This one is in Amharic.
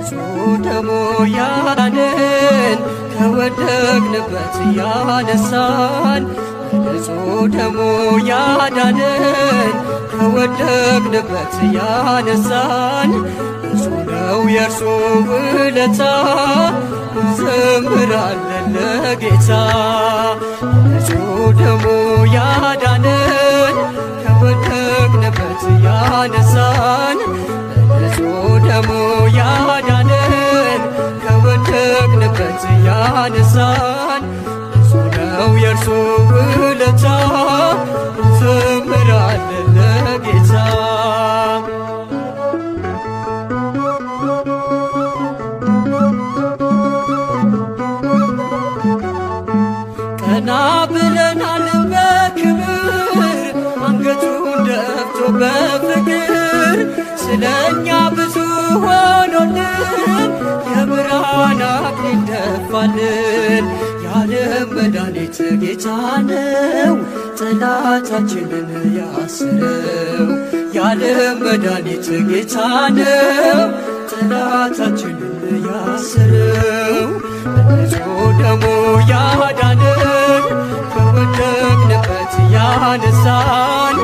በንጹሕ ደሙ ያዳነን ከወደቅንበት ያነሳን፣ በንጹሕ ደሙ ያዳነን ከወደቅንበት ያነሳን፣ ብዙ ነው የእርሱ ውለታ፣ እንዘምራለን ለጌታ። በንጹሕ ደሙ ያዳነን ከወደቅንበት ያነሳን፣ በንጹሕ ደሙ ያዳነን ከወደቅንበት ያነሳን፣ ብዙ ነው የእርሱ ውለታ፣ እንዘምራለን ለጌታ። ቀና ብለናል በክብር፣ አንገቱን ደፍቶ በፍቅር፣ ስለኛ ብዙ ሆኖልን የብርሃን አክሊል ደፋልን። የዓለም መድኃኒት ጌታ ነው፣ ጠላታችንን ያስረው። የዓለም መድኃኒት ጌታ ነው፣ ጠላታችንን ያስረው። በንጹሕ ደሙ ያዳነን ከወደቅንበት ያነሳን፣